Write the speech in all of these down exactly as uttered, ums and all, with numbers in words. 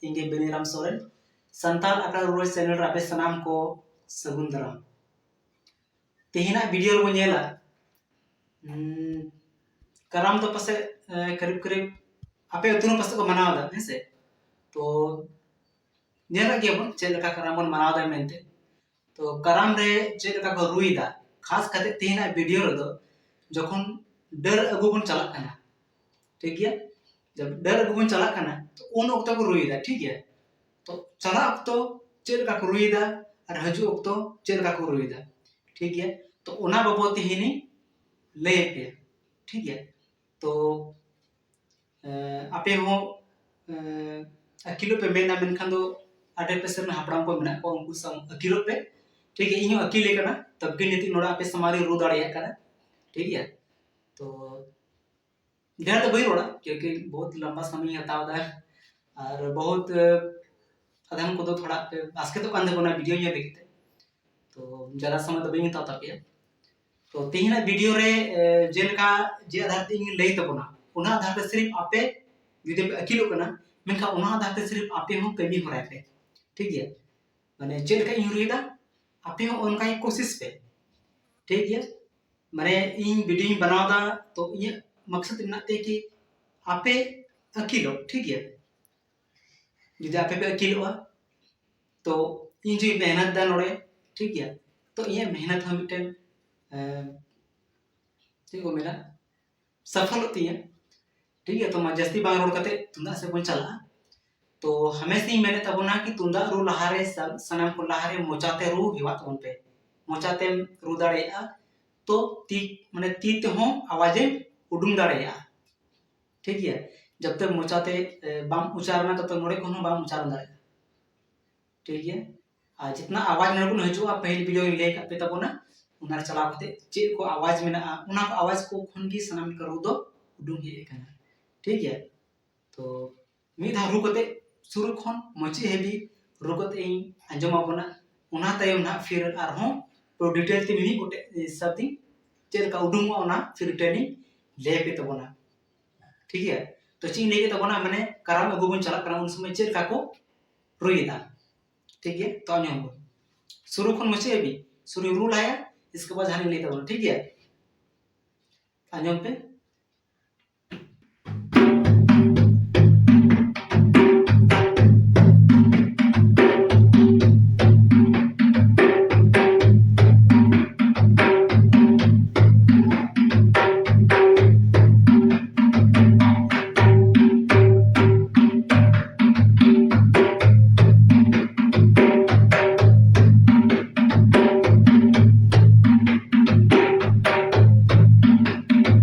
ᱤᱧ ᱜᱮ ᱵᱮᱱᱤᱨᱟᱢ ᱥᱚᱨᱮᱱ, ᱥᱟᱱᱛᱟᱲ ᱟᱠᱷᱲᱟ ᱨᱩᱨᱟᱹᱭ ᱪᱮᱱᱮᱞ ᱨᱮ ᱟᱯᱮ ᱥᱟᱱᱟᱢ ᱠᱚ ᱥᱟᱹᱜᱩᱱ ᱫᱟᱨᱟᱢ᱾ ᱛᱮᱦᱮᱧᱟᱜ ᱵᱷᱤᱰᱤᱭᱳ ᱨᱮᱵᱚᱱ ᱧᱮᱞᱟ, ᱩᱸ, ᱠᱟᱨᱟᱢ ᱫᱚ ᱯᱟᱥᱮᱡ, ᱮ, ᱠᱟᱹᱨᱤᱵ ᱠᱟᱹᱨᱤᱵ ᱟᱯᱮ ᱟᱹᱛᱩ ᱨᱮ ᱯᱟᱥᱮᱡ ᱠᱚ ᱢᱟᱱᱟᱣ ᱮᱫᱟ, ᱦᱮᱸ ᱥᱮ? ᱛᱚ ᱧᱮᱞ ᱟᱠᱟᱫ ᱜᱮᱭᱟ ᱵᱚᱱ ᱪᱮᱫ ᱞᱮᱠᱟ ᱠᱟᱨᱟᱢ ᱵᱚᱱ ᱢᱟᱱᱟᱣ ᱮᱫᱟ ᱢᱮᱱᱛᱮ᱾ ᱛᱚ ᱠᱟᱨᱟᱢ ᱨᱮ ᱪᱮᱫ ᱞᱮᱠᱟ ᱠᱚ ᱨᱩᱭ ᱮᱫᱟ, ᱠᱷᱟᱥ ᱠᱟᱛᱮ ᱛᱮᱦᱮᱧᱟᱜ ᱵᱷᱤᱰᱤᱭᱳ ᱨᱮᱫᱚ ᱡᱚᱠᱷᱚᱱ ᱰᱟᱹᱨ ᱟᱹᱜᱩ ᱵᱚᱱ ᱪᱟᱞᱟᱜ ᱠᱟᱱᱟ, ᱴᱷᱤᱠ ᱜᱮᱭᱟ, ᱡᱚᱵ ᱰᱟᱹᱨ ᱟᱹᱜᱩ ᱵᱚᱱ ᱪᱟᱞᱟᱜ ᱠᱟᱱᱟ, ᱛᱚ ᱩᱱ ᱚᱠᱛᱚ ᱠᱚ ᱨᱩᱭ ᱮᱫᱟ, ᱴᱷᱤᱠ ᱜᱮᱭᱟ᱾ ᱛᱚ ᱪᱟᱞᱟᱜ ᱚᱠᱛᱚ ᱪᱮᱫ ᱞᱮᱠᱟ ᱠᱚ ᱨᱩᱭ ᱮᱫᱟ ᱟᱨ ᱦᱤᱡᱩᱜ ᱚᱠᱛᱚ ᱪᱮᱫ ᱞᱮᱠᱟ ᱠᱚ ᱨᱩᱭ ᱮᱫᱟ, ᱴᱷᱤᱠ ᱜᱮᱭᱟ᱾ ᱛᱚ ᱚᱱᱟ ᱵᱟᱵᱚᱫ ᱛᱮᱦᱮᱧ ᱤᱧ ᱞᱟᱹᱭ ᱟᱯᱮᱭᱟ, ᱴᱷᱤᱠ ᱜᱮᱭᱟ᱾ ᱛᱚ ᱮᱸ, ᱟᱯᱮ ᱦᱚᱸ, ᱮᱸ, ᱟᱹᱠᱤᱞᱚᱜ ᱯᱮ ᱢᱮᱱᱟ, ᱢᱮᱱᱠᱷᱟᱱ ᱫᱚ ᱟᱰᱮ ᱯᱟᱥᱮ ᱨᱮᱱ ᱦᱟᱯᱲᱟᱢ ᱠᱚ ᱢᱮᱱᱟᱜ ᱠᱚᱣᱟ, ᱩᱱᱠᱩ ᱥᱟᱶ ᱟᱹᱠᱤᱞᱚᱜ ᱯᱮ, ᱴᱷᱤᱠ ᱜᱮᱭᱟ᱾ ᱤᱧ ᱦᱚᱸ ᱟᱹᱠᱤᱞ ᱟᱠᱟᱱᱟ, ᱛᱚᱵᱮ ᱜᱮ ᱱᱤᱛᱚᱜ ᱱᱚᱰᱮ ᱟᱯᱮ ᱥᱟᱢᱟᱝ ᱨᱮ ᱨᱩ ᱫᱟᱲᱮᱭᱟᱜ ᱠᱟᱱᱟ, ᱴᱷᱤᱠ ᱜᱮᱭᱟ᱾ ᱛᱚ ᱰᱷᱮᱨ ᱫᱚ ᱵᱟᱹᱧ ᱨᱚᱲᱟ, ᱠᱤᱭᱩᱠᱤ ᱵᱚᱦᱩᱛ ᱞᱟᱢᱵᱟ ᱥᱚᱢᱚᱭ ᱤᱧ ᱦᱟᱛᱟᱣ ᱮᱫᱟ ᱟᱨ ᱵᱚᱦᱩᱛ, ᱮ, ᱟᱫᱷᱟᱱ ᱠᱚᱫᱚ ᱛᱷᱚᱲᱟ ᱯᱮ ᱟᱥᱠᱮᱛᱚᱜ ᱠᱟᱱ ᱛᱟᱵᱚᱱᱟ ᱵᱷᱤᱰᱤᱭᱳ ᱧᱮᱞ ᱞᱟᱹᱜᱤᱫ ᱛᱮ᱾ ᱛᱚ ᱡᱟᱫᱟ ᱥᱚᱢᱚᱭ ᱫᱚ ᱵᱟᱹᱧ ᱦᱟᱛᱟᱣ ᱛᱟᱯᱮᱭᱟ᱾ ᱛᱚ ᱛᱮᱦᱮᱧᱟᱜ ᱵᱷᱤᱰᱤᱭᱳ ᱨᱮ, ᱮ, ᱡᱮᱞᱮᱠᱟ ᱡᱮ ᱟᱫᱷᱟᱨ ᱛᱮ ᱤᱧ ᱞᱟᱹᱭ ᱛᱟᱵᱚᱱᱟ, ᱚᱱᱟ ᱟᱫᱷᱟᱨ ᱛᱮ ᱥᱤᱨᱤᱯ ᱟᱯᱮ ᱡᱩᱫᱤ ᱯᱮ ᱟᱹᱠᱤᱞᱚᱜ ᱠᱟᱱᱟ, ᱢᱮᱱᱠᱷᱟᱱ ᱚᱱᱟ ᱟᱫᱷᱟᱨ ᱛᱮ ᱥᱤᱨᱤᱯ ᱟᱯᱮ ᱦᱚᱸ ᱠᱟᱹᱢᱤ ᱦᱚᱨᱟᱭ ᱯᱮ, ᱴᱷᱤᱠ ᱜᱮᱭᱟ᱾ ᱢᱟᱱᱮ ᱪᱮᱫ ᱞᱮᱠᱟ ᱤᱧ ᱨᱩᱭᱮᱫᱟ, ᱟᱯᱮ ᱦᱚᱸ ᱚᱱᱠᱟ ᱜᱮ ᱠᱳᱥᱤᱥ ᱯᱮ, ᱴᱷᱤᱠ ᱜᱮᱭᱟ᱾ ᱢᱟᱱᱮ ᱤᱧ ᱵᱷᱤᱰᱤᱭᱳᱧ ᱵᱮᱱᱟᱣ ᱮᱫᱟ, ᱛᱚ ᱤᱧᱟᱹᱜ ᱢᱟᱠᱥᱚᱫ ᱢᱮᱱᱟᱜ ᱛᱮ ᱠᱤ ᱟᱯᱮ ᱟᱹᱠᱤᱞᱚᱜ, ᱴᱷᱤᱠ ᱜᱮᱭᱟ᱾ ᱡᱩᱫᱤ ᱟᱯᱮ ᱯᱮ ᱟᱹᱠᱤᱞᱚᱜᱼᱟ, ᱛᱚ ᱤᱧ ᱡᱩᱫᱤᱧ ᱢᱮᱦᱱᱚᱛ ᱮᱫᱟ ᱱᱚᱰᱮ, ᱴᱷᱤᱠ ᱜᱮᱭᱟ, ᱛᱚ ᱤᱧᱟᱹᱜ ᱢᱮᱦᱱᱚᱛ ᱦᱚᱸ ᱢᱤᱫᱴᱮᱱ, ᱮᱸ, ᱪᱮᱫ ᱠᱚ ᱢᱮᱱᱟ, ᱥᱟᱯᱷᱚᱞᱚᱜ ᱛᱤᱧᱟᱹ, ᱴᱷᱤᱠ ᱜᱮᱭᱟ᱾ ᱛᱚ ᱢᱟ ᱡᱟᱹᱥᱛᱤ ᱵᱟᱝ ᱨᱚᱲ ᱠᱟᱛᱮ ᱛᱩᱢᱫᱟᱜ ᱥᱮᱫ ᱵᱚᱱ ᱪᱟᱞᱟᱜᱼᱟ᱾ ᱛᱚ ᱦᱟᱢᱮᱥᱟᱧ ᱢᱮᱱᱮᱫ ᱛᱟᱵᱚᱱᱟ ᱠᱤ ᱛᱩᱢᱫᱟᱜ ᱨᱩ ᱞᱟᱦᱟᱨᱮ ᱥᱟ-, ᱥᱟᱱᱟᱢ ᱠᱚ ᱞᱟᱦᱟᱨᱮ ᱢᱚᱪᱟᱛᱮ ᱨᱩ ᱦᱮᱣᱟ ᱛᱟᱵᱚᱱ ᱯᱮ᱾ ᱢᱚᱪᱟᱛᱮᱢ ᱨᱩ ᱫᱟᱲᱮᱭᱟᱜᱼᱟ, ᱛᱚ ᱛᱤ, ᱢᱟᱱᱮ ᱛᱤ ᱛᱮᱦᱚᱸ ᱟᱣᱟᱡᱮᱢ ᱩᱰᱩᱝ ᱫᱟᱲᱮᱭᱟᱜᱼᱟ, ᱴᱷᱤᱠ ᱜᱮᱭᱟ᱾ ᱡᱟᱵ ᱛᱟᱠ ᱢᱚᱪᱟᱛᱮ, ᱮ, ᱵᱟᱢ ᱩᱪᱟᱨᱚᱱᱟ, ᱛᱚ ᱱᱚᱰᱮ ᱠᱷᱚᱱ ᱦᱚᱸ ᱵᱟᱢ ᱩᱪᱟᱨᱚᱱ ᱫᱟᱲᱮᱭᱟᱜᱼᱟ, ᱴᱷᱤᱠ ᱜᱮᱭᱟ᱾ ᱟᱨ ᱡᱤᱛᱱᱟ ᱟᱣᱟᱡ ᱱᱚᱰᱮ ᱵᱚᱱ ᱦᱤᱡᱩᱜᱼᱟ, ᱯᱟᱹᱦᱤᱞ ᱵᱷᱤᱰᱤᱭᱳ ᱨᱤᱧ ᱞᱟᱹᱭ ᱟᱠᱟᱫ ᱯᱮ ᱛᱟᱵᱚᱱᱟ, ᱚᱱᱟ ᱨᱮ ᱪᱟᱞᱟᱣ ᱠᱟᱛᱮ ᱪᱮᱫ ᱠᱚ ᱟᱣᱟᱡ ᱢᱮᱱᱟᱜᱼᱟ, ᱚᱱᱟ ᱠᱚ ᱟᱣᱟᱡ ᱠᱚ ᱠᱷᱚᱱ ᱜᱮ ᱥᱟᱱᱟᱢ ᱞᱮᱠᱟ ᱨᱩ ᱫᱚ ᱩᱰᱩᱝ ᱦᱮᱡ ᱟᱠᱟᱱᱟ, ᱴᱷᱤᱠ ᱜᱮᱭᱟ᱾ ᱛᱚ ᱢᱤᱫ ᱫᱷᱟᱣ ᱨᱩ ᱠᱟᱛᱮ, ᱥᱩᱨᱩ ᱠᱷᱚᱱ ᱢᱩᱪᱟᱹᱫ ᱦᱟᱹᱵᱤᱡ ᱨᱩ ᱠᱟᱛᱮ ᱤᱧ ᱟᱸᱡᱚᱢ ᱟᱵᱚᱱᱟ᱾ ᱚᱱᱟ ᱛᱟᱭᱚᱢ ᱱᱟᱦᱟᱜ ᱯᱷᱤᱨ ᱟᱨᱦᱚᱸ ᱯᱩᱨᱟᱹ ᱰᱤᱴᱮᱞ ᱛᱮ ᱢᱤᱢᱤᱫ ᱜᱚᱴᱮᱡ, ᱮ, ᱥᱟᱵᱫᱤᱧ ᱪᱮᱫ ᱞᱮᱠᱟ ᱩᱰᱩᱝᱚᱜᱼᱟ, ᱚᱱᱟ ᱯᱷᱤᱨ ᱰᱤᱴᱮᱞ ᱤᱧ ᱞᱟᱹᱭ ᱟᱯᱮ ᱛᱟᱵᱚᱱᱟ, ᱴᱷᱤᱠ ᱜᱮᱭᱟ᱾ ᱛᱚ ᱪᱮᱫ ᱤᱧ ᱞᱟᱹᱭ ᱠᱮᱫ ᱛᱟᱵᱚᱱᱟ, ᱢᱟᱱᱮ ᱠᱟᱨᱟᱢ ᱟᱹᱜᱩ ᱵᱚᱱ ᱪᱟᱞᱟᱜ ᱠᱟᱱᱟ, ᱩᱱ ᱥᱚᱢᱚᱭ ᱪᱮᱫ ᱞᱮᱠᱟ ᱠᱚ ᱨᱩᱭᱮᱫᱟ? ᱴᱷᱤᱠ ᱜᱮᱭᱟ, ᱛᱚ ᱟᱸᱡᱚᱢ ᱵᱚᱱ, ᱥᱩᱨᱩ ᱠᱷᱚᱱ ᱢᱩᱪᱟᱹᱫ ᱦᱟᱹᱵᱤᱡ ᱥᱩᱨᱩᱧ ᱨᱩ ᱞᱟᱦᱟᱭᱟ, ᱤᱥᱠᱮ ᱵᱟᱫ ᱡᱟᱦᱟᱸ ᱞᱤᱧ ᱞᱟᱹᱭ ᱛᱟᱵᱚᱱᱟ᱾ ᱴᱷᱤᱠ ᱜᱮᱭᱟ, ᱟᱸᱡᱚᱢ ᱯᱮ᱾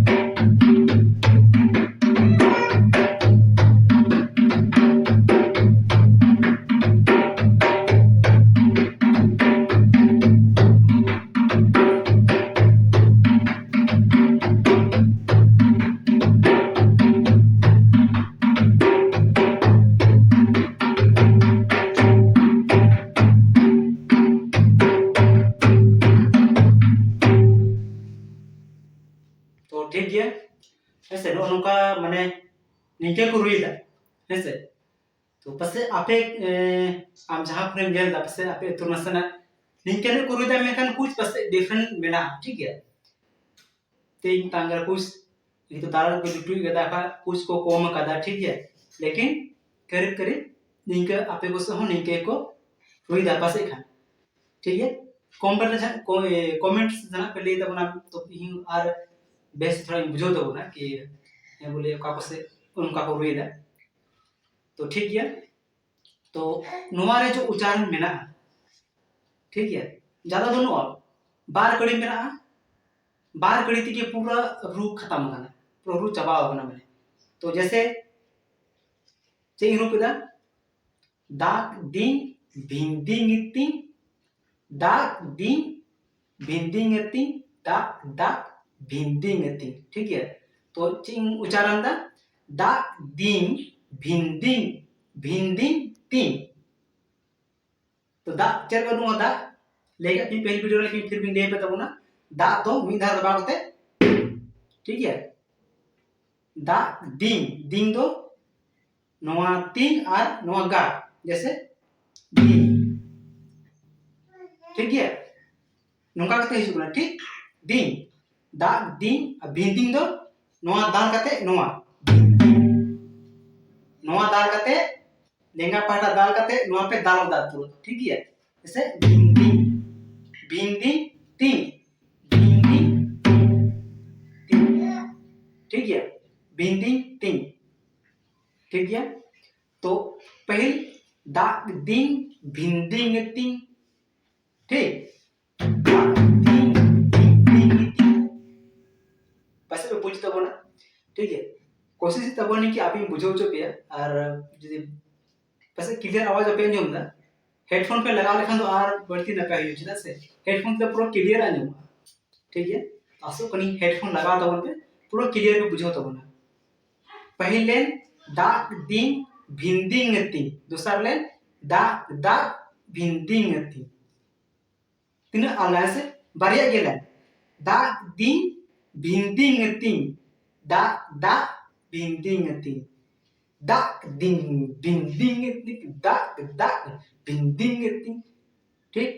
ᱛᱚ ᱴᱷᱤᱠ ᱜᱮᱭᱟ, ᱦᱮᱸ ᱥᱮ, ᱱᱚᱜᱼᱚ ᱱᱚᱝᱠᱟ ᱢᱟᱱᱮ ᱱᱤᱝᱠᱟᱹ ᱠᱚ ᱨᱩᱭᱮᱫᱟ, ᱦᱮᱸ ᱥᱮ᱾ ᱛᱚ ᱯᱟᱥᱮᱡ ᱟᱯᱮ, ᱮ, ᱟᱢ ᱡᱟᱦᱟᱸ ᱠᱷᱚᱱᱮᱢ ᱧᱮᱞ ᱮᱫᱟ, ᱯᱟᱥᱮᱡ ᱟᱯᱮ ᱟᱹᱛᱩ ᱱᱟᱥᱮᱱᱟᱜ ᱱᱤᱝᱠᱟᱹ ᱧᱚᱜ ᱠᱚ ᱨᱩᱭᱮᱫᱟ, ᱢᱮᱱᱠᱷᱟᱱ ᱠᱩᱪ ᱯᱟᱥᱮᱡ ᱰᱤᱯᱷᱟᱨᱮᱱᱴ ᱢᱮᱱᱟᱜᱼᱟ, ᱴᱷᱤᱠ ᱜᱮᱭᱟ᱾ ᱛᱮᱦᱮᱧ ᱛᱟᱝ ᱨᱮ ᱠᱩᱪ ᱱᱤᱛᱚᱜ ᱫᱟᱨᱟᱭ ᱠᱚ ᱡᱩᱴᱩᱡ ᱠᱟᱫᱟ, ᱠᱷᱟᱡ ᱠᱩᱪ ᱠᱚ ᱠᱚᱢ ᱟᱠᱟᱫᱟ, ᱴᱷᱤᱠ ᱜᱮᱭᱟ᱾ ᱞᱮᱠᱤᱱ ᱠᱟᱹᱨᱤᱵ ᱠᱟᱹᱨᱤᱵ ᱱᱤᱝᱠᱟᱹ ᱟᱯᱮ ᱠᱚ ᱥᱮᱫ ᱦᱚᱸ ᱱᱤᱝᱠᱟᱹ ᱜᱮᱠᱚ ᱨᱩᱭ ᱫᱟ ᱯᱟᱥᱮᱡ ᱠᱷᱟᱱ, ᱴᱷᱤᱠ ᱜᱮᱭᱟ᱾ ᱠᱚᱢᱮᱱᱴ ᱨᱮ ᱡᱟᱦᱟᱸ ᱠᱚ, ᱮ, ᱠᱚᱢᱮᱱᱴᱥ ᱡᱟᱦᱟᱸ ᱯᱮ ᱞᱟᱹᱭ ᱛᱟᱵᱚᱱᱟ, ᱛᱚ ᱤᱧ ᱟᱨ ᱵᱮᱥ ᱛᱷᱚᱲᱟᱧ ᱵᱩᱡᱷᱟᱹᱣ ᱛᱟᱵᱚᱱᱟ ᱠᱤ, ᱦᱮᱸ, ᱵᱚᱞᱮ ᱚᱠᱟ ᱯᱟᱥᱮᱡ ᱚᱱᱠᱟ ᱠᱚ ᱨᱩᱭ ᱫᱟ᱾ ᱛᱚ ᱴᱷᱤᱠ ᱜᱮᱭᱟ, ᱛᱚ ᱱᱚᱣᱟ ᱨᱮ ᱡᱮ ᱩᱪᱪᱟᱨᱚᱱ ᱢᱮᱱᱟᱜᱼᱟ, ᱴᱷᱤᱠ ᱜᱮᱭᱟ, ᱡᱟᱫᱟ ᱵᱟᱹᱱᱩᱜᱼᱟ, ᱵᱟᱨ ᱠᱟᱹᱲᱤ ᱢᱮᱱᱟᱜᱼᱟ, ᱵᱟᱨ ᱠᱟᱹᱲᱤ ᱛᱮᱜᱮ ᱯᱩᱨᱟᱹ ᱨᱩ ᱠᱷᱟᱛᱟᱢ ᱟᱠᱟᱱᱟ, ᱯᱩᱨᱟᱹ ᱨᱩ ᱪᱟᱵᱟᱣ ᱟᱠᱟᱱᱟ ᱢᱟᱱᱮ᱾ ᱛᱚ ᱡᱮᱥᱮ ᱪᱮᱫ ᱤᱧ ᱨᱩ ᱠᱮᱫᱟ, ᱫᱟᱜ ᱫᱤᱱ ᱵᱷᱤᱱᱫᱤ ᱜᱤᱛᱤᱧ, ᱫᱟᱜ ᱫᱤᱱ ᱵᱷᱤᱱᱫᱤ ᱜᱤᱛᱤᱧ, ᱫᱟᱜ ᱫᱟᱜ ᱵᱷᱤᱱᱫᱤ ᱜᱤᱛᱤᱧ, ᱴᱷᱤᱠ ᱜᱮᱭᱟ᱾ ᱛᱚ ᱪᱮᱫ ᱤᱧ ᱩᱪᱪᱟᱨᱚᱱ ᱫᱟ, ᱫᱟᱜ ᱫᱤᱱ ᱵᱷᱤᱱᱫᱤ ᱵᱷᱤᱱᱫᱤ ᱛᱤᱧ᱾ ᱛᱚ ᱫᱟᱜ ᱪᱮᱫ ᱞᱮᱠᱟ ᱩᱰᱩᱝᱚᱜᱼᱟ? ᱫᱟᱜ ᱞᱟᱹᱭ ᱠᱟᱜ ᱯᱮ ᱯᱟᱹᱦᱤᱞ ᱵᱷᱤᱰᱤᱭᱳ ᱨᱮ, ᱞᱮᱠᱤᱱ ᱯᱷᱤᱨ ᱵᱤᱧ ᱞᱟᱹᱭ ᱟᱯᱮ ᱛᱟᱵᱚᱱᱟ, ᱫᱟᱜ ᱫᱚ ᱢᱤᱫ ᱫᱷᱟᱣ ᱫᱚᱵᱟᱣ ᱠᱟᱛᱮ, ᱴᱷᱤᱠ ᱜᱮᱭᱟ᱾ ᱫᱟᱜ ᱫᱤᱝ, ᱫᱤᱝ ᱫᱚ ᱱᱚᱣᱟ ᱛᱤᱝ ᱟᱨ ᱱᱚᱣᱟ ᱜᱟ, ᱡᱮᱭᱥᱮ ᱫᱤᱝ᱾ ᱴᱷᱤᱠ ᱜᱮᱭᱟ, ᱱᱚᱝᱠᱟ ᱠᱟᱛᱮ ᱦᱤᱡᱩᱜ ᱠᱟᱱᱟ, ᱴᱷᱤᱠ? ᱫᱤᱝ, ᱫᱟᱜ ᱫᱤᱝ ᱟᱨ ᱵᱷᱤᱱᱫᱤᱝ ᱫᱚ ᱱᱚᱣᱟ ᱫᱟᱞ ᱠᱟᱛᱮ ᱱᱚᱣᱟ, ᱱᱚᱣᱟ ᱫᱟᱞ ᱠᱟᱛᱮ ᱞᱮᱸᱜᱟ ᱯᱟᱦᱴᱟ ᱫᱟᱞ ᱠᱟᱛᱮ ᱱᱚᱣᱟ ᱯᱮ ᱫᱟᱞ ᱜᱚᱫᱟ ᱯᱩᱨᱟᱹ, ᱴᱷᱤᱠ ᱜᱮᱭᱟ? ᱡᱮᱭᱥᱮ ᱵᱷᱤᱱᱫᱤᱝ, ᱵᱷᱤᱱᱫᱤᱝ ᱛᱤᱝ, ᱵᱷᱤᱱᱫᱤᱝ ᱛᱤᱝ, ᱴᱷᱤᱠ ᱜᱮᱭᱟ? ᱵᱷᱤᱱᱫᱤᱝ ᱛᱤᱝ, ᱴᱷᱤᱠ ᱜᱮᱭᱟ? ᱛᱚ ᱯᱟᱹᱦᱤᱞ ᱫᱟᱜ ᱫᱤᱝ ᱵᱷᱤᱱᱫᱤᱝ ᱛᱤᱝ, ᱴᱷᱤᱠ? ᱫᱟᱜ ᱫᱤᱝ ᱵᱷᱤᱱᱫᱤᱝ ᱛᱤᱝ᱾ ᱯᱟᱥᱮᱡ ᱯᱮ ᱵᱩᱡᱽ ᱛᱟᱵᱚᱱᱟ, ᱴᱷᱤᱠ ᱜᱮᱭᱟ? ᱠᱳᱥᱤᱥ ᱛᱟᱵᱚᱱ ᱠᱤ ᱟᱯᱮᱧ ᱵᱩᱡᱷᱟᱹᱣ ᱦᱚᱪᱚ ᱯᱮᱭᱟ, ᱟᱨ ᱡᱩᱫᱤ ᱯᱟᱥᱮᱡ ᱠᱞᱤᱭᱟᱨ ᱟᱣᱟᱡᱽ ᱵᱟᱯᱮ ᱟᱸᱡᱚᱢ ᱮᱫᱟ, ᱦᱮᱰᱯᱷᱳᱱ ᱯᱮ ᱞᱟᱜᱟᱣ ᱞᱮᱠᱷᱟᱱ ᱫᱚ ᱟᱨ ᱵᱟᱹᱲᱛᱤ ᱱᱟᱯᱟᱭ ᱦᱩᱭᱩᱜᱼᱟ, ᱪᱮᱫᱟᱜ ᱥᱮ ᱦᱮᱰᱯᱷᱳᱱ ᱛᱮ ᱯᱩᱨᱟᱹ ᱠᱞᱤᱭᱟᱨ ᱟᱸᱡᱚᱢᱚᱜᱼᱟ, ᱴᱷᱤᱠ ᱜᱮᱭᱟ? ᱟᱥᱚᱜ ᱠᱟᱹᱱᱟᱹᱧ ᱦᱮᱰᱯᱷᱳᱱ ᱞᱟᱜᱟᱣ ᱛᱟᱵᱚᱱ ᱯᱮ, ᱯᱩᱨᱟᱹ ᱠᱞᱤᱭᱟᱨ ᱯᱮ ᱵᱩᱡᱷᱟᱹᱣ ᱛᱟᱵᱚᱱᱟ᱾ ᱯᱟᱹᱦᱤᱞ ᱞᱮᱱ ᱫᱟᱜ ᱫᱤᱝ ᱵᱷᱤᱱᱫᱤᱝ ᱛᱤᱝ, ᱫᱚᱥᱟᱨ ᱞᱮᱱ ᱫᱟᱜ ᱫᱟᱜ ᱵᱷᱤᱱᱫᱤᱝ ᱛᱤᱝ᱾ ᱛᱤᱱᱟᱹᱜ ᱟᱞᱜᱟ ᱦᱮᱸ ᱥᱮ? ᱵᱟᱨᱭᱟ ᱜᱮ ᱞᱮᱱ, ᱫᱟᱜ ᱫᱤᱝ ᱵᱷᱤᱱᱫᱤᱝ ᱛᱤᱝ, ᱫᱟᱜ ᱫᱟᱜ ᱵᱷᱤᱱᱫᱤᱝ ᱛᱤᱝ, ᱫᱟᱜ ᱫᱤᱝ ᱵᱷᱤᱱᱫᱤᱝ ᱛᱤᱝ, ᱫᱟᱜ ᱫᱟᱜ ᱵᱷᱤᱱᱫᱤᱝ ᱛᱤᱝ᱾ ᱴᱷᱤᱠ,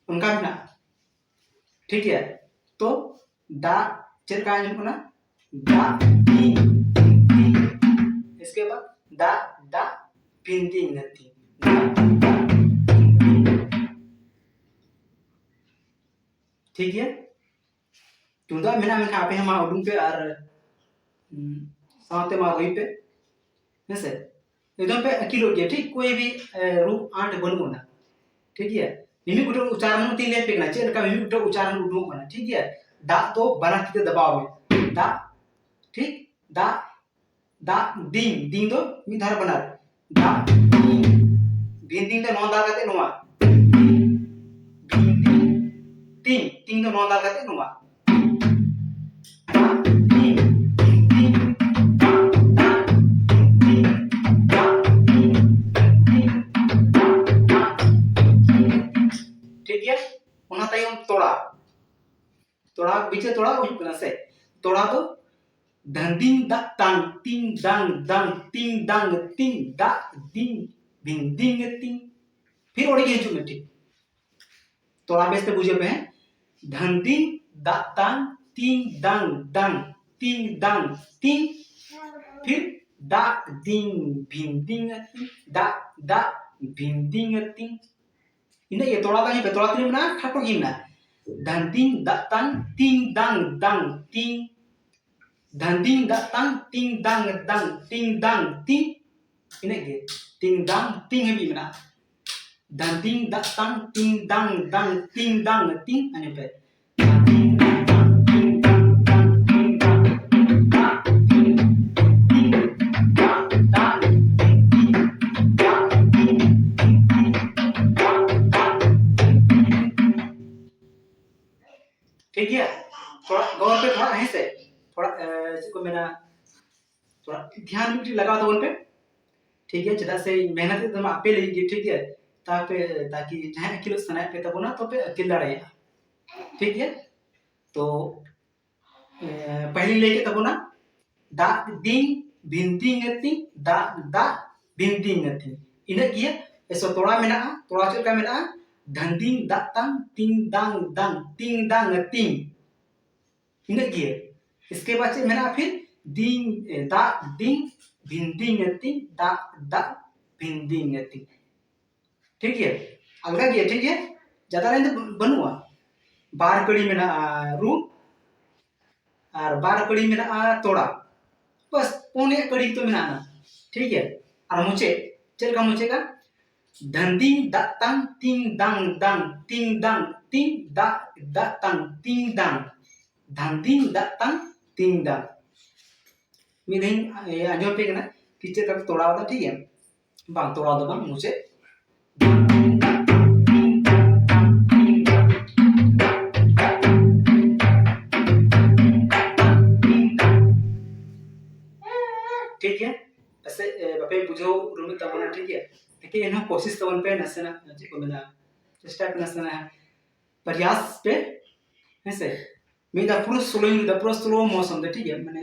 ᱚᱱᱠᱟ ᱢᱮᱱᱟᱜᱼᱟ᱾ ᱴᱷᱤᱠ ᱜᱮᱭᱟ, ᱛᱚ ᱫᱟᱜ ᱪᱮᱫ ᱞᱮᱠᱟ ᱟᱸᱡᱚᱢᱚᱜ ᱠᱟᱱᱟ? ᱫᱟᱜ ᱫᱤᱝ ᱵᱷᱤᱱᱫᱤᱝ, ᱤᱥᱠᱮ ᱵᱟᱫ ᱫᱟᱜ ᱫᱟᱜ ᱵᱷᱤᱱᱫᱤᱝ ᱛᱤᱝ, ᱫᱟᱜ ᱫᱟᱜ ᱵᱷᱤᱱᱫᱤᱝ᱾ ᱴᱷᱤᱠ ᱜᱮᱭᱟ, ᱛᱩᱢᱫᱟᱜ ᱢᱮᱱᱟᱜ ᱢᱮᱱᱠᱷᱟᱱ ᱟᱯᱮ ᱦᱚᱸ ᱢᱟ ᱩᱰᱩᱝ ᱯᱮ ᱟᱨ, ᱩᱢ, ᱥᱟᱶᱛᱮ ᱢᱟ ᱨᱩᱭ ᱯᱮ, ᱦᱮᱸ ᱥᱮ? ᱮᱠᱫᱚᱢ ᱯᱮ ᱟᱹᱠᱤᱞᱚᱜ ᱜᱮᱭᱟ, ᱴᱷᱤᱠ? ᱠᱳᱭ ᱵᱷᱤ, ᱮ, ᱨᱩ ᱟᱸᱴ ᱵᱟᱹᱱᱩᱜ ᱟᱱᱟ, ᱴᱷᱤᱠ ᱜᱮᱭᱟ? ᱢᱤᱢᱤᱫ ᱜᱚᱴᱮᱡ ᱩᱪᱪᱟᱨᱚᱱ ᱛᱤᱧ ᱞᱟᱹᱭ ᱟᱯᱮ ᱠᱟᱱᱟ, ᱪᱮᱫ ᱞᱮᱠᱟ ᱢᱤᱢᱤᱫ ᱜᱚᱴᱮᱡ ᱩᱪᱪᱟᱨᱚᱱ ᱩᱰᱩᱝᱚᱜ ᱠᱟᱱᱟ, ᱴᱷᱤᱠ ᱜᱮᱭᱟ? ᱫᱟᱜ ᱫᱚ ᱵᱟᱱᱟᱨ ᱛᱤ ᱛᱮ ᱫᱟᱵᱟᱣ ᱢᱮ, ᱫᱟᱜ, ᱴᱷᱤᱠ? ᱫᱟᱜ, ᱫᱟᱜ, ᱫᱤᱝ, ᱫᱤᱝ ᱫᱚ ᱢᱤᱫ ᱫᱷᱟᱨᱮ ᱵᱟᱱᱟᱨ, ᱫᱟᱜ, ᱫᱤᱝ, ᱵᱷᱤᱱ ᱫᱤᱝ ᱫᱚ ᱱᱚᱣᱟ ᱫᱟᱞ ᱠᱟᱛᱮ ᱱᱚᱣᱟ, ᱵᱷᱤᱱ ᱫᱤᱝ, ᱛᱤᱝ, ᱛᱤᱝ ᱫᱚ ᱱᱚᱣᱟ ᱫᱟᱞ ᱠᱟᱛᱮ ᱱᱚᱣᱟ᱾ ᱴᱷᱤᱠ ᱜᱮᱭᱟ, ᱚᱱᱟ ᱛᱟᱭᱚᱢ ᱛᱚᱲᱟ᱾ ᱛᱚᱲᱟ, ᱵᱤᱪᱮ ᱛᱚᱲᱟ ᱦᱩᱭᱩᱜ ᱠᱟᱱᱟ ᱥᱮ? ᱛᱚᱲᱟ ᱫᱚ ᱫᱷᱟᱱᱫᱤᱝ ᱫᱟᱜ ᱛᱟᱝ ᱛᱤᱝ ᱫᱟᱝ ᱫᱟᱝ ᱛᱤᱝ ᱫᱟᱝ ᱛᱤᱝ ᱫᱟᱜ ᱫᱤᱝ ᱵᱷᱤᱱᱫᱤᱝ ᱛᱤᱝ᱾ ᱯᱷᱤᱨ ᱚᱸᱰᱮ ᱜᱮ ᱦᱤᱡᱩᱜ ᱢᱮ, ᱴᱷᱤᱠ? ᱛᱷᱚᱲᱟ ᱵᱮᱥ ᱛᱮ ᱵᱩᱡᱷᱟᱹᱣ ᱯᱮ᱾ ᱫᱷᱟᱱᱫᱤᱝ ᱫᱟᱜ ᱛᱟᱝ ᱛᱤᱝ ᱫᱟᱝ ᱫᱟᱝ ᱛᱤᱝ ᱫᱟᱝ ᱛᱤᱝ᱾ ᱯᱷᱤᱨ ᱫᱟᱜ ᱫᱤᱝ ᱵᱷᱤᱱᱫᱤᱝ ᱛᱤᱝ ᱫᱟᱜ ᱫᱟᱜ ᱵᱷᱤᱱᱫᱤᱝ ᱛᱤᱝ᱾ ᱤᱱᱟᱹᱜ ᱜᱮ᱾ ᱛᱷᱚᱲᱟ ᱜᱟᱱ ᱯᱮ, ᱛᱷᱚᱲᱟ ᱛᱤᱱᱟᱹᱜ ᱢᱮᱱᱟᱜᱼᱟ? ᱠᱷᱟᱴᱚ ᱜᱮ ᱢᱮᱱᱟᱜᱼᱟ᱾ ᱫᱷᱟᱱᱫᱤᱝ ᱫᱟᱜ ᱛᱟᱝ ᱛᱤᱝ ᱫᱟᱝ ᱫᱟᱝ ᱛᱤᱝ᱾ ᱫᱷᱟᱱᱫᱤᱝ ᱫᱟᱜ ᱛᱟᱝ ᱛᱤᱝ ᱫᱟᱝ ᱫᱟᱝ ᱛᱤᱝ ᱫᱟᱝ ᱛᱤᱝ᱾ ᱤᱱᱟᱹᱜ ᱜᱮ᱾ ᱛᱤᱝ ᱫᱟᱝ ᱛᱤᱝ ᱦᱟᱹᱵᱤᱡ ᱢᱮᱱᱟᱜᱼᱟ᱾ ᱫᱷᱟᱱᱫᱤᱝ ᱫᱟᱜ ᱛᱟᱝ ᱛᱤᱝ ᱫᱟᱝ ᱫᱟᱝ ᱛᱤᱝ ᱫᱟᱝ ᱛᱤᱝ᱾ ᱟᱸᱡᱚᱢ ᱯᱮ᱾ ᱴᱷᱤᱠ ᱜᱮᱭᱟ? ᱛᱷᱚᱲᱟ ᱜᱚᱨ ᱯᱮ ᱛᱷᱚᱲᱟ, ᱦᱮᱸ ᱥᱮ? ᱛᱷᱚᱲᱟ, ᱮ, ᱪᱮᱫ ᱠᱚ ᱢᱮᱱᱟ, ᱛᱷᱚᱲᱟ ᱫᱷᱮᱭᱟᱱ ᱢᱤᱫᱴᱤᱡ ᱞᱟᱜᱟᱣ ᱛᱟᱵᱚᱱ ᱯᱮ, ᱴᱷᱤᱠ ᱜᱮᱭᱟ? ᱪᱮᱫᱟᱜ ᱥᱮ ᱢᱮᱦᱱᱚᱛ ᱮᱫ ᱛᱟᱵᱚᱱᱟ ᱟᱯᱮ ᱞᱟᱹᱜᱤᱫ ᱜᱮ, ᱴᱷᱤᱠ ᱜᱮᱭᱟ? ᱛᱟᱯᱮ, ᱛᱟᱠᱤ ᱡᱟᱦᱟᱸᱭ ᱟᱹᱠᱤᱞᱚᱜ ᱥᱟᱱᱟᱭᱮᱫ ᱯᱮ ᱛᱟᱵᱚᱱᱟ, ᱛᱚᱵᱮ ᱟᱹᱠᱤᱞ ᱫᱟᱲᱮᱭᱟᱜᱼᱟ, ᱴᱷᱤᱠ ᱜᱮᱭᱟ? ᱛᱚ, ᱮ, ᱯᱟᱹᱦᱤᱞᱤᱧ ᱞᱟᱹᱭ ᱠᱮᱫ ᱛᱟᱵᱚᱱᱟ, ᱫᱟᱜ ᱫᱤᱝ ᱵᱷᱤᱱᱫᱤᱝ ᱟᱹᱛᱤᱝ, ᱫᱟᱜ ᱫᱟᱜ ᱵᱷᱤᱱᱫᱤᱝ ᱟᱹᱛᱤᱝ᱾ ᱤᱱᱟᱹᱜ ᱜᱮ᱾ ᱮᱥᱚ ᱛᱚᱲᱟ ᱢᱮᱱᱟᱜᱼᱟ, ᱛᱚᱲᱟ ᱪᱮᱫ ᱞᱮᱠᱟ ᱢᱮᱱᱟᱜᱼᱟ? ᱫᱷᱟᱱᱫᱤᱝ ᱫᱟᱜ ᱛᱟᱝ ᱛᱤᱝ ᱫᱟᱝ ᱫᱟᱝ ᱛᱤᱝ ᱫᱟᱝ ᱟᱹᱛᱤᱝ᱾ ᱤᱱᱟᱹᱜ ᱜᱮ᱾ ᱤᱥᱠᱮ ᱵᱟᱫ ᱪᱮᱫ ᱢᱮᱱᱟᱜᱼᱟ ᱯᱷᱤᱨ? ᱫᱤᱝ, ᱮ, ᱫᱟᱜ ᱫᱤᱝ ᱵᱷᱤᱱᱫᱤᱝ ᱟᱹᱛᱤᱝ, ᱫᱟᱜ ᱫᱟᱜ ᱵᱷᱤᱱᱫᱤᱝ ᱟᱹᱛᱤᱝ᱾ ᱴᱷᱤᱠ ᱜᱮᱭᱟ? ᱟᱞᱜᱟ ᱜᱮᱭᱟ, ᱴᱷᱤᱠ ᱜᱮᱭᱟ? ᱡᱟᱫᱟ ᱞᱟᱭᱤᱱ ᱫᱚ ᱵᱟᱹᱱᱩᱜᱼᱟ᱾ ᱵᱟᱨ ᱠᱟᱹᱲᱤ ᱢᱮᱱᱟᱜᱼᱟ ᱨᱩ, ᱟᱨ ᱵᱟᱨ ᱠᱟᱹᱲᱤ ᱢᱮᱱᱟᱜᱼᱟ ᱛᱚᱲᱟ᱾ ᱵᱟᱥ, ᱯᱩᱱᱭᱟ ᱠᱟᱹᱲᱤ ᱛᱚ ᱢᱮᱱᱟᱜᱼᱟ, ᱴᱷᱤᱠ ᱜᱮᱭᱟ? ᱟᱨ ᱢᱩᱪᱟᱹᱫ, ᱪᱮᱫ ᱞᱮᱠᱟ ᱢᱩᱪᱟᱹᱫᱼᱟ? ᱫᱷᱟᱱᱫᱤᱝ ᱫᱟᱜ ᱛᱟᱝ ᱛᱤᱝ ᱫᱟᱝ ᱫᱟᱝ ᱛᱤᱝ ᱫᱟᱝ ᱛᱤᱝ ᱫᱟᱜ ᱫᱟᱜ ᱛᱟᱝ ᱛᱤᱝ ᱫᱟᱝ᱾ ᱫᱷᱟᱱᱫᱤᱝ ᱫᱟᱜ ᱛᱟᱝ ᱛᱤᱝ ᱫᱟᱝ᱾ ᱢᱤᱫ ᱫᱷᱟᱣ ᱤᱧ, ᱮ, ᱟᱸᱡᱚᱢ ᱟᱯᱮ ᱠᱟᱱᱟ ᱠᱤ ᱪᱮᱫ ᱞᱮᱠᱟ ᱠᱚ ᱛᱚᱲᱟᱣ ᱮᱫᱟ, ᱴᱷᱤᱠ ᱜᱮᱭᱟ? ᱵᱟᱝ, ᱛᱚᱲᱟᱣ ᱫᱚ ᱵᱟᱝ, ᱢᱩᱪᱟᱹᱫ᱾ ᱴᱷᱤᱠ ᱜᱮᱭᱟ? ᱯᱟᱥᱮᱡ, ᱮ, ᱵᱟᱯᱮ ᱵᱩᱡᱷᱟᱹᱣ ᱩᱨᱩᱢᱮᱫ ᱛᱟᱵᱚᱱᱟ, ᱴᱷᱤᱠ ᱜᱮᱭᱟ? ᱞᱮᱠᱤᱱ ᱮᱱᱦᱚᱸ ᱠᱳᱥᱤᱥ ᱛᱟᱵᱚᱱ ᱯᱮ, ᱱᱟᱥᱮᱱᱟᱜ, ᱪᱮᱫ ᱠᱚ ᱢᱮᱱᱟ, ᱪᱮᱥᱴᱟ ᱯᱮ ᱱᱟᱥᱮᱱᱟᱜ, ᱯᱨᱚᱭᱟᱥ ᱯᱮ, ᱦᱮᱸ ᱥᱮ? ᱢᱤᱫ ᱫᱷᱟᱣ ᱯᱩᱨᱟᱹ ᱥᱞᱳᱧ ᱨᱩᱭᱫᱟ, ᱯᱩᱨᱟᱹ ᱥᱞᱳ ᱢᱳᱥᱚᱱ ᱛᱮ, ᱴᱷᱤᱠ ᱜᱮᱭᱟ? ᱢᱟᱱᱮ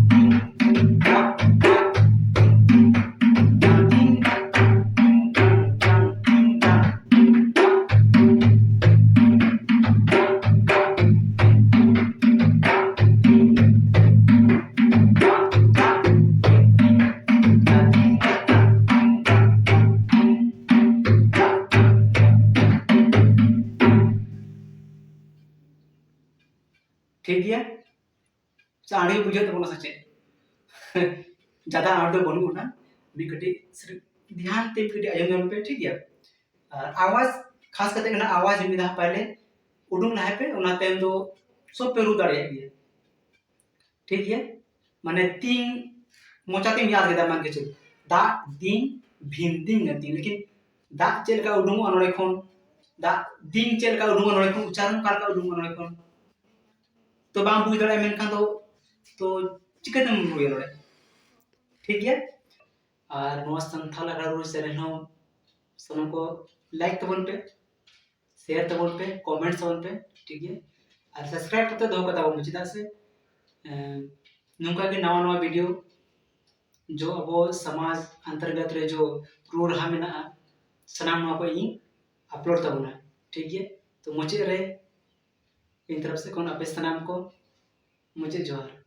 ᱴᱷᱤᱠ ᱜᱮᱭᱟ᱾ ᱥᱮ ᱟᱹᱰᱤ ᱵᱩᱡᱷᱟᱹᱜ ᱛᱟᱵᱚᱱᱟ ᱥᱮ ᱪᱮᱫ? ᱡᱟᱫᱟ ᱟᱸᱴ ᱫᱚ ᱵᱟᱹᱱᱩᱜ ᱟᱱᱟ, ᱢᱤᱫ ᱠᱟᱹᱴᱤᱡ ᱥᱤᱨᱤᱯ ᱫᱷᱮᱭᱟᱱ ᱛᱮ ᱢᱤᱫ ᱠᱟᱹᱴᱤᱡ ᱟᱸᱡᱚᱢ ᱧᱚᱜ ᱯᱮ, ᱴᱷᱤᱠ ᱜᱮᱭᱟ? ᱟᱨ ᱟᱣᱟᱡᱽ, ᱠᱷᱟᱥ ᱠᱟᱛᱮ ᱚᱱᱟ ᱟᱣᱟᱡᱽ ᱢᱤᱫ ᱫᱷᱟᱣ ᱯᱟᱭᱞᱮ ᱩᱰᱩᱝ ᱞᱟᱦᱟᱭ ᱯᱮ, ᱚᱱᱟ ᱛᱟᱭᱚᱢ ᱫᱚ ᱥᱚᱵ ᱯᱮ ᱨᱩ ᱫᱟᱲᱮᱭᱟᱜ ᱜᱮᱭᱟ, ᱴᱷᱤᱠ ᱜᱮᱭᱟ? ᱢᱟᱱᱮ ᱛᱤᱧ, ᱢᱚᱪᱟ ᱛᱤᱧ ᱧᱟᱢ ᱠᱮᱫᱟ ᱢᱟᱱ ᱠᱤᱪᱷᱩ, ᱫᱟᱜ ᱫᱤᱧ ᱵᱷᱤᱱ ᱫᱤᱧ ᱜᱟᱛᱤᱧ, ᱞᱮᱠᱤᱱ ᱫᱟᱜ ᱪᱮᱫ ᱞᱮᱠᱟ ᱩᱰᱩᱝᱚᱜᱼᱟ ᱱᱚᱰᱮ ᱠᱷᱚᱱ, ᱫᱟᱜ ᱫᱤᱧ ᱪᱮᱫ ᱞᱮᱠᱟ ᱩᱰᱩᱝᱚᱜᱼᱟ ᱱᱚᱰᱮ ᱠᱷᱚᱱ, ᱩᱪᱪᱟᱨᱚᱱ ᱚᱠᱟ ᱞᱮᱠᱟ ᱩᱰᱩᱝᱚᱜᱼᱟ ᱱᱚᱰᱮ ᱠᱷᱚᱱ, ᱛᱚ ᱵᱟᱝ ᱵᱩᱡᱽ ᱫᱟᱲᱮᱭᱟᱜᱼᱟ, ᱢᱮᱱᱠᱷᱟᱱ ᱫᱚ ᱛᱚ ᱪᱤᱠᱟᱹᱛᱮᱢ ᱨᱩᱭᱟ ᱱᱚᱰᱮ? ᱴᱷᱤᱠ ᱜᱮᱭᱟ? ᱟᱨ ᱱᱚᱣᱟ ᱥᱟᱱᱛᱷᱟᱞ ᱟᱠᱷᱲᱟ ᱨᱩ ᱪᱮᱱᱮᱞ ᱦᱚᱸ ᱥᱟᱱᱟᱢ ᱠᱚ ᱞᱟᱭᱤᱠ ᱛᱟᱵᱚᱱ ᱯᱮ, ᱥᱮᱭᱟᱨ ᱛᱟᱵᱚᱱ ᱯᱮ, ᱠᱚᱢᱮᱱᱴᱥ ᱛᱟᱵᱚᱱ ᱯᱮ, ᱴᱷᱤᱠ ᱜᱮᱭᱟ? ᱟᱨ ᱥᱟᱵᱥᱠᱨᱟᱭᱤᱵ ᱠᱟᱛᱮ ᱫᱚᱦᱚ ᱠᱟᱛᱟ ᱵᱚᱱ ᱯᱮ, ᱪᱮᱫᱟᱜ ᱥᱮ ᱮᱸ, ᱱᱚᱝᱠᱟ ᱜᱮ ᱱᱟᱣᱟ ᱱᱟᱣᱟ ᱵᱷᱤᱰᱤᱭᱳ ᱡᱚ ᱟᱵᱚ ᱥᱚᱢᱟᱡᱽ ᱚᱱᱛᱚᱨᱜᱚᱛ ᱨᱮ ᱡᱚ ᱨᱩ ᱨᱟᱦᱟ ᱢᱮᱱᱟᱜᱼᱟ, ᱥᱟᱱᱟᱢ ᱱᱚᱣᱟ ᱠᱚ ᱤᱧ ᱟᱯᱞᱳᱰ ᱛᱟᱵᱚᱱᱟ, ᱴᱷᱤᱠ ᱜᱮᱭᱟ? ᱛᱚ ᱢᱩᱪᱟᱹᱫ ᱨᱮ ᱤᱧ ᱛᱚᱨᱚᱯ ᱥᱮᱫ ᱠᱷᱚᱱ ᱟᱯᱮ ᱥᱟᱱᱟᱢ ᱠᱚ ᱢᱩᱪᱟᱹᱫ ᱡᱚᱦᱟᱨ᱾